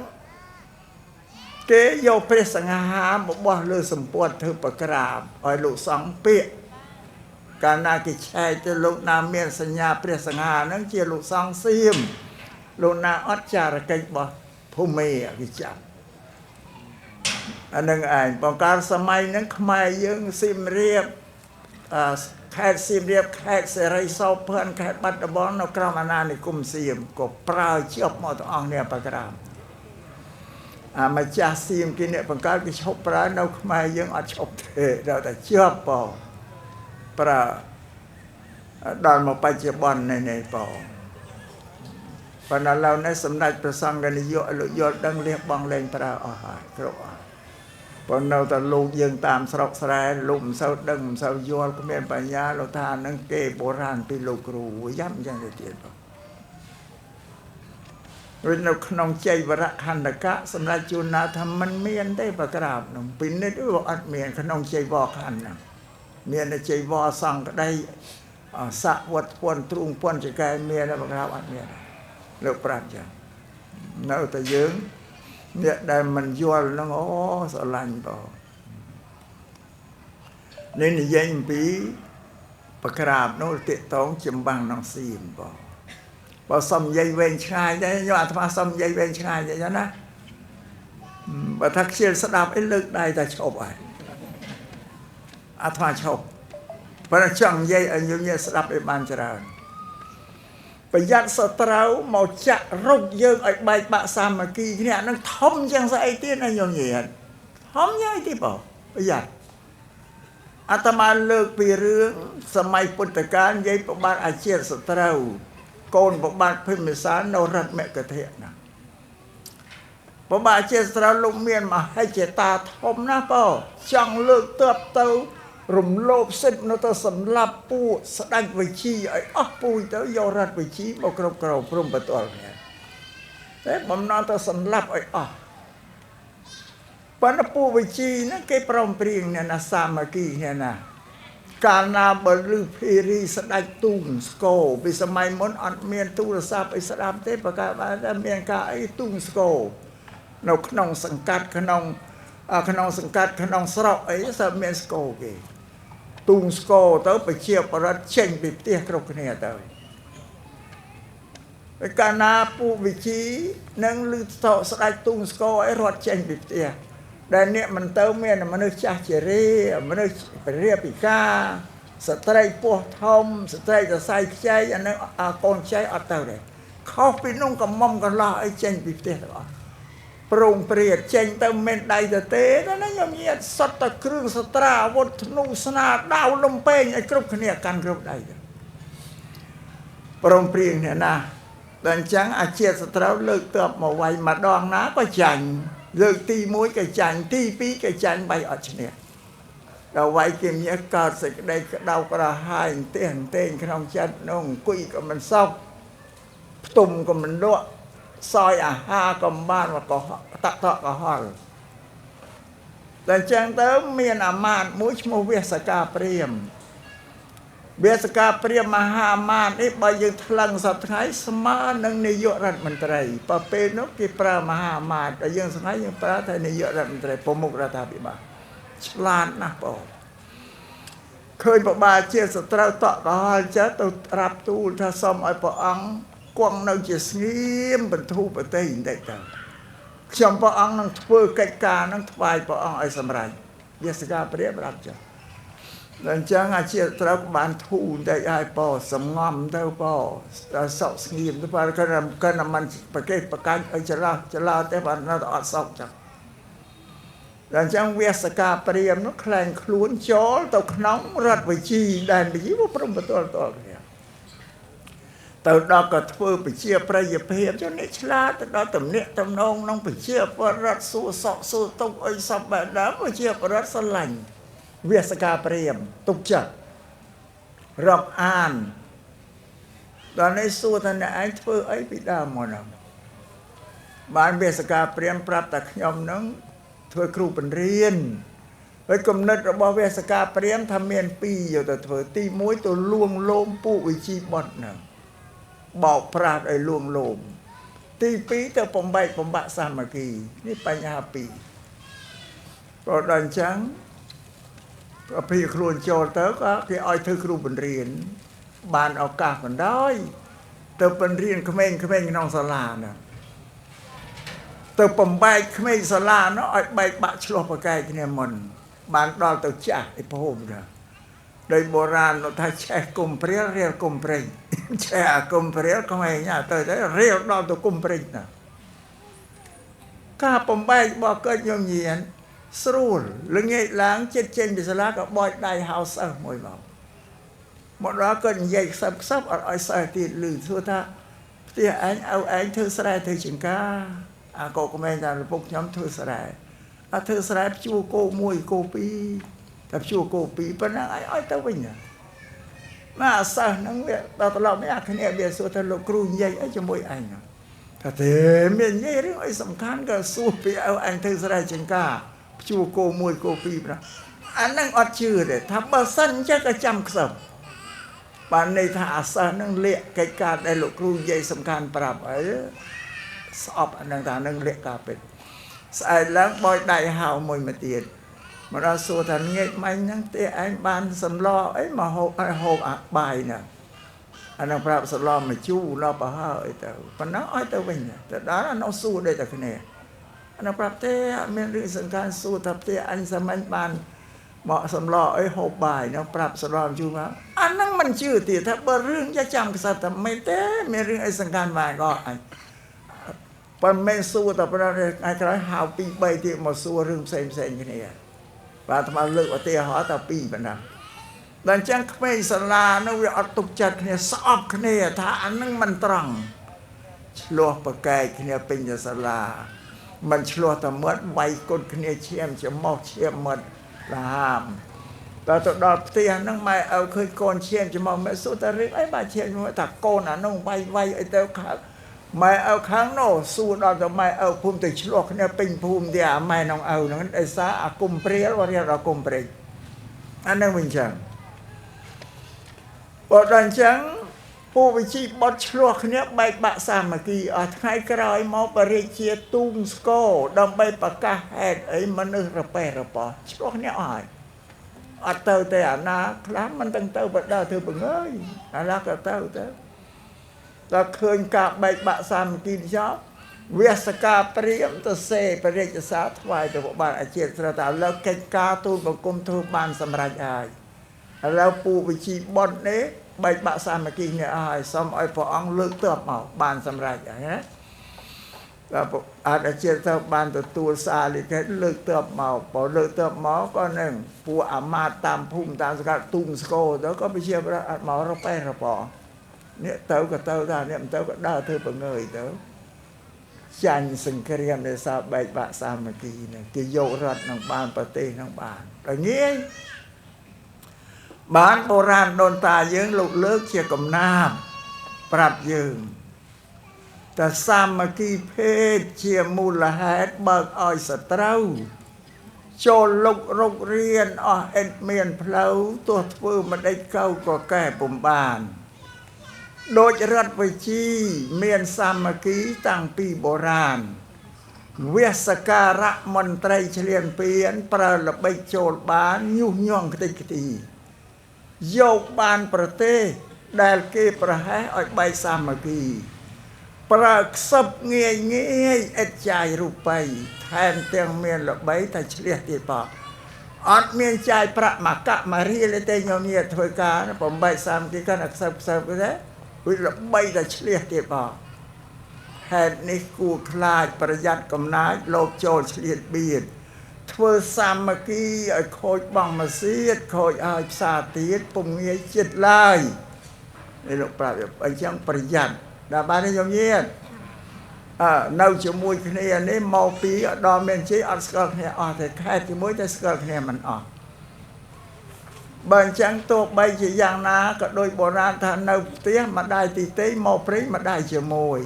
គេយកព្រះសង្ហាមកបោះលើសម្ព័ន្ធធ្វើប្រក្រាបឲ្យលោកសង្ឃពាក្យកាលណាគេឆែកទៅលោកណាមានសញ្ញាព្រះសង្ហាហ្នឹងជាលោកសង្ឃសៀមលោកណាអត់ចារកិច្ចរបស់ភូមិគេចាប់អានឹងឯងបង្ការសម័យហ្នឹងខ្មែរយើងសៀមរាបខេត្តសៀមរាបខេត្តសេរីសោភ័ណ្ឌខេត្តបាត់ដំបងនៅក្រោមអាណានិគមសៀមក៏ប្រើជាប់មកទាំងអស់នេះប្រក្រាមអាម្ចាស់សៀមគេអ្នកបង្កើតគេឈប់ប្រើនៅខ្មែរយើងអត់ឈប់ទេដល់តែជាប់បប្រើដល់មកបច្ចុប្បន្ននេះបប៉ុន្តែឥឡូវនេះសម្ដេចព្រះសង្ឃនាយកលោកយល់ដឹងលះបង់លែងប្រើអស់ហើយគ្រប់អស់ប៉ុន្តែនៅតែលោកយើងតាមស្រុកស្រែលោកមិនសូវដឹងមិនសូវយល់គ្មានបញ្ញាលោកថានឹងគេបុរាណពីលោកគ្រូយ៉ាប់អញ្ចឹងទៅទៀតបងដូចនៅក្នុងជ័យវរៈខណ្ឌកៈសម្រាប់ជួនណាថាมันមានទេប្រក្រាបនោះពិនិត្យវាអត់មានក្នុងជ័យវរខណ្ឌហ្នឹងមានតែជ័យវរសង្ឃក្តីស័កវត្តពន្ធទ្រូងពន្ធចកែមានប្រក្រាបអត់មានលោកប្រាប់ចឹងនៅតែយើងអ្នកដែលមិនយល់ហ្នឹងអូស្រឡាញ់បងនេះនិយាយអំពីប្រក្រាបនោះទាក់តងចម្បាំងក្នុងសៀមបងបើសុំនិយាយវែងឆ្ងាយដែរយកអាត្មាសុំនិយាយវែងឆ្ងាយដែរណាបើថាខ្ជិលស្ដាប់អីលើកដៃតែឈប់ហើយអាត្មាឈប់បើចង់និយាយឲ្យញញស្ដាប់ឲ្យបានច្រើនប្រយ័ត្នសត្រូវមកចាក់រុកយើងឲ្យបែកបាក់សាមគ្គីគ្នានឹងធំជាងស្អីទៀតណាញញធំយ៉ាងអីទៀតបងប្រយ័ត្នអាត្មាលើកពីរឿងសម័យពុទ្ធកាលនិយាយប្របាទអាជាសត្រូវកូនប្របាទភិមសាននៅរដ្ឋមគធៈណាប្របាទអាជាសត្រូវលោកមានមហិច្ឆតាធំណាស់បងចង់លើកទ័ពទៅរំលោភសិទ្ធិនៅទៅសម្លាប់ពួកស្ដេចវិជីឲ្យអស់ពូជទៅយករដ្ឋវិជីមកគ្រប់គ្រងព្រំប្រទល់គ្នាតែបំណងទៅសម្លាប់ឲ្យអស់ប៉ុន្តែពួកវិជីហ្នឹងគេព្រមព្រៀងអ្នកណាសាមគ្គីអ្នកណាកាលណាបើលឺភេរីស្ដេចទូងស្គរពីសម័យមុនអត់មានទូរស័ព្ទអីស្ដាប់ទេប្រកាសបានតែមានការអីទូងស្គរនៅក្នុងសង្កាត់ក្នុងសង្កាត់ក្នុងស្រុកអីសើមានស្គរគេទូងស្គរទៅប្រជាប្រដ្ឋចេញពីផ្ទះគ្រប់គ្នាទៅហើយកាលណាពួកវិជីនឹងលឺស្ដេចទូងស្គរអីរត់ចេញពីផ្ទះដែលអ្នកមិនទៅមានមនុស្សចាស់ជរាមនុស្សរាពិការស្ត្រីពោះធំស្ត្រីសរសៃខ្ចីអានឹងកូនខ្ចីអត់ទៅទេខុសពីនោះកំមុំកន្លោះអីចេញពីផ្ទះទាំងអស់ប្រងព្រាតចេញទៅមិនដៃទៅទេណាខ្ញុំញាតសុទ្ធតែគ្រឿងសត្រាអាវុធធ្នូស្នាដាវលំពេងឲ្យគ្រប់គ្នាកាន់គ្រប់ដៃទៅប្រងព្រៀងអ្នកណាដល់អញ្ចឹងអាជាតិសត្រូវលើកទ័ពមកវាយម្ដងណាក៏ចាញ់លើកទី1ក៏ចាញ់ទី2ក៏ចាញ់បាយអត់ឈ្នះដល់វាយគេមានកើតសេចក្តីក្តៅក្រហាយអន្ទះអន្ទែងក្នុងចិត្តនោះអង្គុយក៏មិនសោកផ្ទុំក៏មិនលក់សោយអាហារក៏បានក៏តតកហល់តែអញ្ចឹងទៅមានអាមាត្យមួយឈ្មោះវាសកាព្រាមវាសកាព្រាមមហាអាមាត្យនេះបើយើងថ្លឹងសប្តាហ៍ថ្ងៃស្មើនឹងនាយករដ្ឋមន្ត្រីបើពេលនោះគេប្រើមហាអាមាត្យតែយើងថ្ងៃយើងប្រើតែនាយករដ្ឋមន្ត្រីប្រមុខរដ្ឋាភិបាលឆ្លាតណាស់បងឃើញបបាជាសត្រូវតក់កហល់ចិត្តទៅត្រាប់ទូលថាសូមឲ្យព្រះអង្គគង់នៅជាស្ងៀមបន្ធូរប្រទេសបន្តិចទៅខ្ញុំព្រះអង្គនឹងធ្វើកិច្ចការនឹងថ្វាយព្រះអង្គឲ្យសម្រេចវាសកាព្រាបរាប់ចុះដល់អញ្ចឹងអាជាត្រូវបានធូរបន្តិចឲ្យប៉សំងំទៅប៉សក់ស្ងៀមទៅបើគាត់មិនប្រកេះប្រកាញ់ឲ្យច្រឡោះច្រឡោទេបាននៅតែអត់សក់ចឹងដល់អញ្ចឹងវាសកាព្រាមនោះក្លែងខ្លួនចូលទៅក្នុងរដ្ឋវិជីដែនវិជីព្រំប្រទល់តល់គ្នាទៅដល់ក៏ធ្វើប្រជាប្រិយភាពចុះអ្នកឆ្លាតទៅដល់តំណាក់តំណងក្នុងប្រជាពលរដ្ឋសួរសក់សួរទុកអីសពបែបដើមប្រជាពលរដ្ឋស្រឡាញ់វាសកាព្រាមទុកចិត្តរាប់អានដល់នេះសួរថាអ្នកឯងធ្វើអីពីដើមមកហ្នឹងបានវាសកាព្រាមប្រាប់តែខ្ញុំហ្នឹងធ្វើគ្រូបង្រៀន ហើយគំនិតរបស់វាសកាព្រាមថាមានពីរយកទៅធ្វើទី1ទៅលួងលោមពួកវិជីបុត្រហ្នឹងបោកប្រាស់ឲ្យលួងលោមទី2ទៅបំបែកបំបាក់សាមគ្គីនេះបញ្ហាពីរព្រោះដល់អញ្ចឹងប្រភេទខ្លួនចូលទៅក៏គេឲ្យធ្វើគ្រូបង្រៀនបានឱកាសបណ្ដោយទៅបង្រៀនក្មេងៗក្នុងសាលាណាទៅបំបែកក្មេងសាលានោះឲ្យបែកបាក់ឆ្លោះប្រកែកគ្នាមុនបានដល់ទៅចាស់ឯភូមិណាដោយបុរាណនោះថាឆេះគុំព្រាលរៀលគុំព្រេងឆេះអាគុំព្រាលក្មេងណាទៅទៅរៀលដល់ទៅគុំព្រេងណាការបំបែករបស់កើតញោមញៀនស្រួលល្ងាចឡើងចិត្តចេញពីសាលាក៏បោចដៃហៅសិស្សមួយមកមកដល់ក៏និយាយខ្សឹបខ្សឹបអត់ឲ្យសិស្សទៀតឮសួរថាផ្ទះឯងឪឯងធ្វើស្រែធ្វើចម្ការអាកូក្មេងថាឪពុកខ្ញុំធ្វើស្រែអត់ធ្វើស្រែភ្ជួរគោមួយគោពីរតែភ្ជួរគោពីរប៉ុណ្ណឹងឲ្យឲ្យទៅវិញណាមកអាសិស្សហ្នឹងវាដល់ត្រឡប់នេះអាគ្នាវាសួរថាលោកគ្រូនិយាយអីជាមួយឯងថាទេមាននិយាយរឿងអីសំខាន់ក៏សួរពីឪឯងធ្វើស្រែចម្ការភ្ជួរគោមួយគោពីរណាអាហ្នឹងអត់ជឿទេថាបើសិនចេះក៏ចាំខ្សឹបបានន័យថាអាសិស្សហ្នឹងលាកកិច្ចការដែលលោកគ្រូនិយាយសំខាន់ប្រាប់អីស្អប់អាហ្នឹងថានឹងលាកការពិតស្អែកឡើងបោចដៃហៅមួយមកទៀតមកដល់សួរថាងាកមាញ់ហ្នឹងទេឯងបានសម្លអីមកហូបឲ្យហូបអាបាយណាអាហ្នឹងប្រាប់សម្លមកជូរដល់ប្រហើអីទៅប៉ុណ្ណឹងឲ្យទៅវិញទៅដល់អានោះសួរដូចតែគ្នាអានោះប្រាប់ទេអត់មានរឿងសំខាន់សួរថាផ្ទះអញសាមញ្ញបានមកសម្លអីហូបបាយនោះប្រាប់សម្លជូរមកអាហ្នឹងមិនជឿទៀតថាបើរឿងយ៉ាចាំខ្សែតែមិនទេមានរឿងអីសំខាន់បាយក៏អញប៉ុន្មានសួរតែប៉ុណ្ណោះថ្ងៃក្រោយហៅ2 3ទៀតមកសួររឿងផ្សេងផ្សេងគ្នាបាទអាត្មាលើកឧទាហរណ៍តែពីរប៉ុណ្ណឹងដល់អញ្ចឹងក្មេងសាលានោះវាអត់ទុកចិត្តគ្នាស្អប់គ្នាថាអានឹងមិនត្រង់ឆ្លោះប្រកែកគ្នាពេញទៅសាលាមិនឆ្លោះតែមាត់វាយគុតគ្នាឈាមច្រមុះឈាមមាត់លហាមតើទៅដល់ផ្ទះហ្នឹងម៉ែឪឃើញកូនឈាមច្រមុះម៉ែសួរតែរឿងអីបាទឈាមច្រមុះថាកូនអានោះវាយវាយអីទៅខាងម៉ែឪខាងនោះសួរដល់ទៅម៉ែឪភូមិទៅឆ្លោះគ្នាពេញភូមិទៀតអាម៉ែនងឪហ្នឹងដោយសារអាគុំព្រាលរៀលដល់គុំព្រិចអាហ្នឹងវិញចឹងបើដល់អញ្ចឹងពួកវិជីបត់ឆ្លោះគ្នាបែកបាក់សាមគ្គីអស់ថ្ងៃក្រោយមកបរិជាទូងស្គរដើម្បីប្រកាសហេតុអីមនុស្សរប៉េះរប៉ោះឆ្លោះគ្នាអស់ហើយអត់ទៅទេអាណាខ្លះមិនទាំងទៅបដើធ្វើបង្អើយអាណាក៏ទៅទៅដល់ឃើញការបែកបាក់សាមគ្គីចោលវាសកាព្រាមទៅសេបរិជ្ជសារថ្វាយទៅបានអាជាស្រតែឥឡូវកិច្ចការទូលបង្គំធ្វើបានសម្រេចហើយឥឡូវពូវិជីបុត្រនេះបែកបាក់សាមគ្គីនេះហើយសូមឲ្យព្រះអង្គលើកទ័ពមកបានសម្រេចហើយណាដល់អាជាទៅបានទទួលសារលិខិតលើកទ័ពមកបើលើកទ័ពមកក៏នឹងពួកអាមាត្យតាមភូមិតាមសង្កាត់ទូងស្គរទៅក៏វិជាប្រអត់មករប៉េះរប៉អ្នកទៅក៏ទៅដែរអ្នកមិនទៅក៏ដើរធ្វើបង្ើយទៅចាញ់សង្គ្រាមដោយសារបែកបាក់សាមគ្គីនេះគេយករដ្ឋនឹងបានប្រទេសនឹងបានដល់ងាយបានបុរាណដូនតាយើងលោកលើកជាកំណាព្យប្រាប់យើងតែសាមគ្គីភេទជាមូលហេតុបើកឲ្យសត្រូវចូលលុករករៀនអស់អិតមានផ្លូវទោះធ្វើមិនដេចកៅក៏កែពុំបានដូចរដ្ឋវិជីមានសាមគ្គីតាំងពីបុរាណវាសការៈមន្ត្រីឆ្លៀនពៀនប្រើល្បិចចូលបានញុះញង់ខ្ទេចខ្ទីយកបានប្រទេសដែលគេប្រហែសឲ្យបែកសាមគ្គីប្រើខ្សឹបងាយងាយអិតចាយរូបីថែមទាំងមានល្បីតែឆ្លៀសទៀតផងអត់មានចាយប្រាក់មកកាក់មករៀលទេញោមញាធ្វើការបំបែកសាមគ្គីកាន់តែខ្សឹបខ្សឹបទេវាល្បីតែឆ្លៀសទៀតផងហេតុនេះគួរខ្លាចប្រយ័ត្នកំណាចលោភចូលឆ្លៀតបៀតធ្វើសាមគ្គីឲ្យខូចបងមកសៀតខូចឲ្យផ្សារទៀតពុំងាយចិត្តឡើយនេះលោកប្រាប់អញ្ចឹងប្រយ័ត្នដល់បានទេញោមញាតអើនៅជាមួយគ្នានេះមកពីដល់មានជ័យអត់ស្គាល់គ្នាអស់ទេខេត្តជាមួយតែស្គាល់គ្នាមិនអស់បើអញ្ចឹងទោះបីជាយ៉ាងណាក៏ដោយបុរាណថានៅផ្ទះម្ដាយទីទេមកព្រេងម្ដាយជាមួយ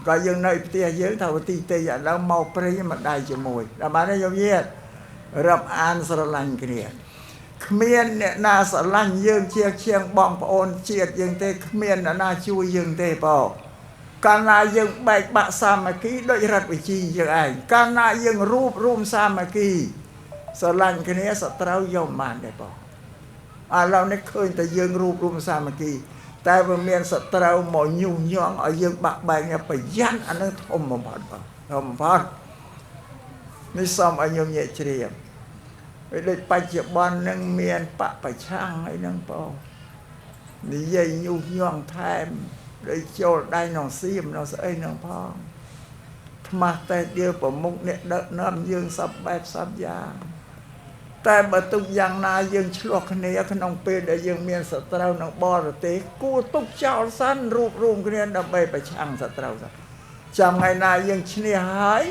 ក៏យើងនៅផ្ទះយើងថាទីទេឥឡូវមកព្រេងម្ដាយជាមួយដល់បានទេញោមញាត រាប់អានស្រឡាញ់គ្នាគ្មានអ្នកណាស្រឡាញ់យើងជាជាងបងប្អូនជាតិយើងទេគ្មានអ្នកណាជួយយើងទេបងកាលណាយើងបែកបាក់សាមគ្គីដូចរដ្ឋវិជីយើងឯងកាលណាយើងរួបរួមសាមគ្គីស្រឡាញ់គ្នាសត្រូវយកមិនបានទេបងឥឡូវនេះឃើញតែយើងរួបរួមសាមគ្គីតែវាមានសត្រូវមកញុះញង់ឲ្យយើងបាក់បែកប្រយ័ត្នអានឹងធំបំផុតបងធំបំផុតនេះសូមឲ្យញោមញាតិជ្រាបពេលដូចបច្ចុប្បន្ននឹងមានបពប្រឆាំងអីហ្នឹងបងនិយាយញុះញង់ថែមដូចចូលដៃក្នុងសៀមក្នុងស្អីហ្នឹងផងថ្មតែដៀលប្រមុខអ្នកដឹកនាំយើងសពបែបសពយ៉ាងតែបើទុកយ៉ាងណាយើងឆ្លោះគ្នាក្នុងពេលដែលយើងមានសត្រូវនឹងបរទេសគួរទុកចោលសិនរួបរួមគ្នាដើម្បីប្រឆាំងសត្រូវសិនចាំថ្ងៃណាយើងឈ្នះហើយ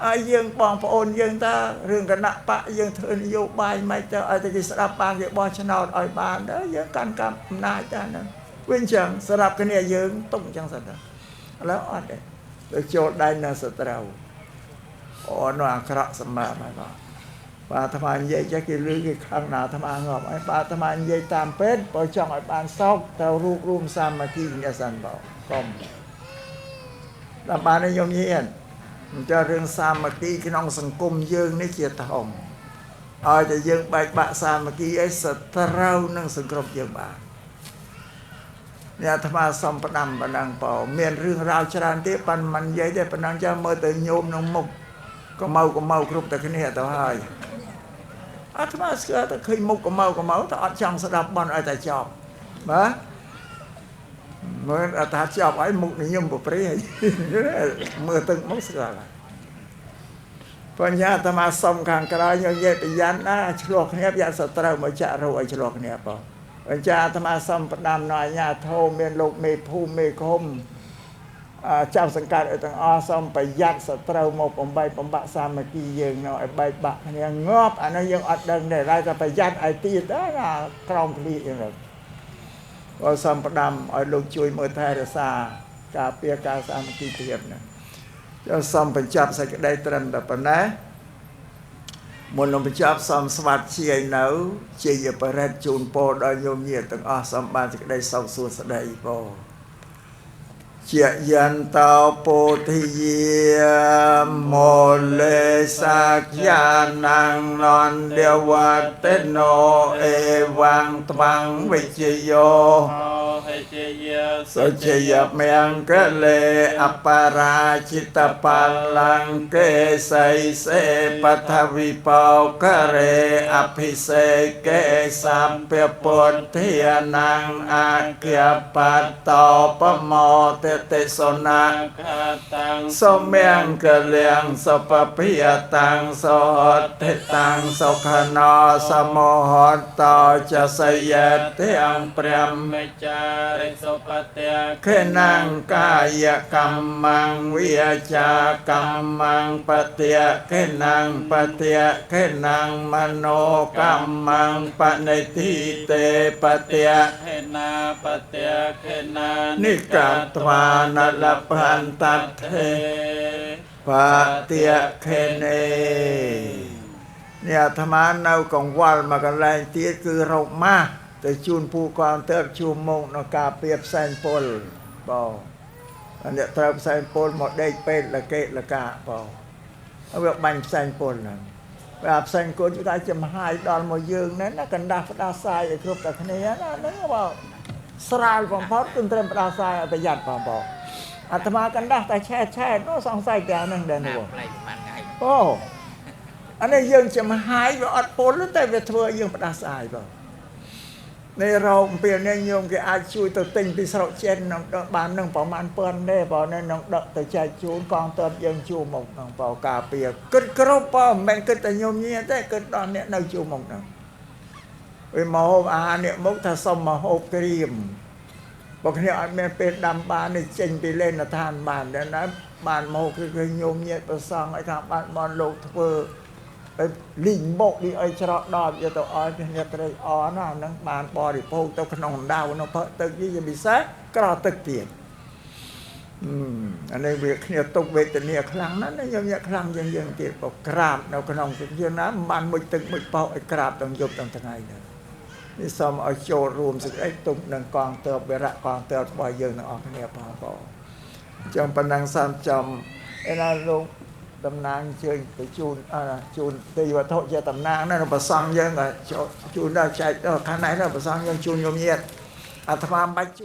ហើយយើងបងប្អូនយើងតើរឿងគណៈបកយើងធ្វើនយោបាយមិនទៅឲ្យតែគេស្ដាប់បានគេបោះឆ្នោតឲ្យបានទៅយើងកាន់កម្មអំណាចតើហ្នឹងវិញចឹងសម្រាប់គ្នាយើងទុកចឹងសិនទៅឥឡូវអត់ទេទៅចូលដៃនៅសត្រូវអូនោះអាក្រក់សម្រាប់ហើយបាទបាទអាត្មានិយាយចេះគេលឺគេខឹងណាអាត្មាងាប់ហើយបាទអាត្មានិយាយតាមពេទ្យបើចង់ឲ្យបានសោកត្រូវរួបរួមសាមគ្គីគ្នាសិនបងកុំដល់បានញោមញាតិអញ្ចឹងរឿងសាមគ្គីក្នុងសង្គមយើងនេះជាធំឲ្យតែយើងបែកបាក់សាមគ្គីអីសត្រូវនឹងសង្គ្រប់យើងបាននេះអាត្មាសំផ្ដាំប៉ុណ្ណឹងបងមានរឿងរ៉ាវច្រើនទៀតប៉ុន្តែមិននិយាយទេប៉ុណ្ណឹងចាំមើលទៅញោមក្នុងមុខកម៉ៅកម៉ៅគ្រប់តែគ្នាទៅហើយអាត្មាស្គាល់តែឃើញមុខកម៉ៅកម៉ៅតែអត់ចង់ស្ដាប់បន់ឲ្យតែចប់បាទមើលអត់ថាចប់ហើយមុខញឹមប្រព្រៃមើលទឹកមុខស្គាល់ហើយបញ្ញាអាត្មាសុំខាងក្រោយញ៉ែប្រយ័ត្នណាឆ្លោះគ្នាប្រយ័ត្នសត្រូវមកចាក់រោឲ្យឆ្លោះគ្នាបងអញ្ចឹងអាត្មាសុំផ្ដាំនៅអាជ្ញាធរមានលោកមេភូមិមេឃុំចៅសង្កាត់ឲ្យទាំងអស់សូមប្រយ័ត្នសត្រូវមកបំបែកបំបាក់សាមគ្គីយើងនៅឲ្យបែកបាក់គ្នាងាប់អានោះយើងអត់ដឹងទេតែប្រយ័ត្នឲ្យទៀតណាក្រោមភ្លៀងហ្នឹងក៏សូមផ្ដាំឲ្យលោកជួយមើលថែរក្សាការពារការសាមគ្គីភាពហ្នឹងចូលសូមបញ្ចប់សេចក្តីត្រឹមតែប៉ុណ្ណេះមុននឹងបញ្ចប់សូមស្វាត់ជាយនៅជាយបរិទ្ធជូនពរដល់ញោមញាតិទាំងអស់សូមបានសេចក្តីសុខសួស្តីពរជាយន្តោពោធិយាមលេសាយានងនន្ទវតេណោអេវੰត្វាំងវិជយោសុជយមង្គលេអបរាជិតបល្លង្កេសីសេបថវិបោករេអភិសេកេសម្ពពុទ្ធានងអាគ្យបតោបមោតតិសុណាសុមង្គលៀងសុពភិយតាំងសុទ្ធិតាំងសុខណោសមហតោចសយតិអង្គព្រះមេចារិសុបតិខេណងកាយកម្មងវិចាកម្មងបតិខេណងបតិខេណងមโนកម្មងបនិតិទេបតិខេណាបតិខេណានិកត្វានលភន្តថេបតិខេនេនេះអាត្មានៅកង្វល់មកកន្លែងទៀតគឺរោគម៉ាស់ទៅជូនពូកងទៅជួមកនៅការពារផ្សែងពុលបងអ្នកត្រូវផ្សែងពុលមកដេកពេទ្យលកេលកាបងហើយវាបាញ់ផ្សែងពុលហ្នឹងបាទផ្សែងពុលគឺថាចំហាយដល់មកយើងហ្នឹងណាកណ្ដាស់ផ្ដាសាយឲ្យគ្រប់តែគ្នាណាហ្នឹងបងស្រាលបំផុតគឺត្រឹមផ្ដាសាយឲ្យប្រយ័ត្នបងបងអាត្មាកណ្ដាស់តែឆែតឆែតនោះសង្ស័យតែហ្នឹងដែរនោះអូអានេះយើងចំហាយវាអត់ពុលតែវាធ្វើឲ្យយើងផ្ដាសាយបងនេះរោគពេលនេះញោមគេអាចជួយទៅទិញពីស្រុកចិននឹងបាននឹងប្រមាណពាន់ទេបើនេះនឹងដឹកទៅចែកជូនកងទ័ពយើងជួមកនឹងបើការពារគិតគ្រប់បើមិនមែនគិតតែញោមញាទេគិតដល់អ្នកនៅជួមកនឹងពេលមកហូបអាហារអ្នកមកថាសុំមកហូបក្រៀមបើគ្នាអត់មានពេលដាំបាននេះចេញពីលេនឋានបានតែណាបានមកគឺញោមញាប្រសងឲ្យថាបានបនលោកធ្វើ ไปลิงโบกลิไอច្រកដល់យកទៅឲ្យគ្នាត្រេកអរណាហ្នឹងបានបរិភោគទៅក្នុងដៅនោះផឹកទឹកនេះជាពិសេសក្រទឹកទៀត អានេះវាគ្នាទុកវេទនាខ្លាំងណាស់ណាយើងយកខ្លាំងជាងយើងទៀតក៏ក្រាបនៅក្នុងយើងណាមិនបានមុជទឹកមុជប៉ោឲ្យក្រាបទាំងយប់ទាំងថ្ងៃនេះនេះសូមឲ្យចូលរួមសេចក្តីទុកនឹងកងទ័ពវរៈកងទ័ពរបស់យើងទាំងអស់គ្នាផងបងអញ្ចឹងប៉ុណ្ណឹងសាមចំឯណាលោកតំណាងជើញទៅជូនជូនទេវត្ថុជាតំណាងណាប្រសង់យើងក៏ជូនដល់ចែកដល់ខាងនេះដល់ប្រសង់យើងជូនញោមញាតអាត្មាមិនបាច់ជូន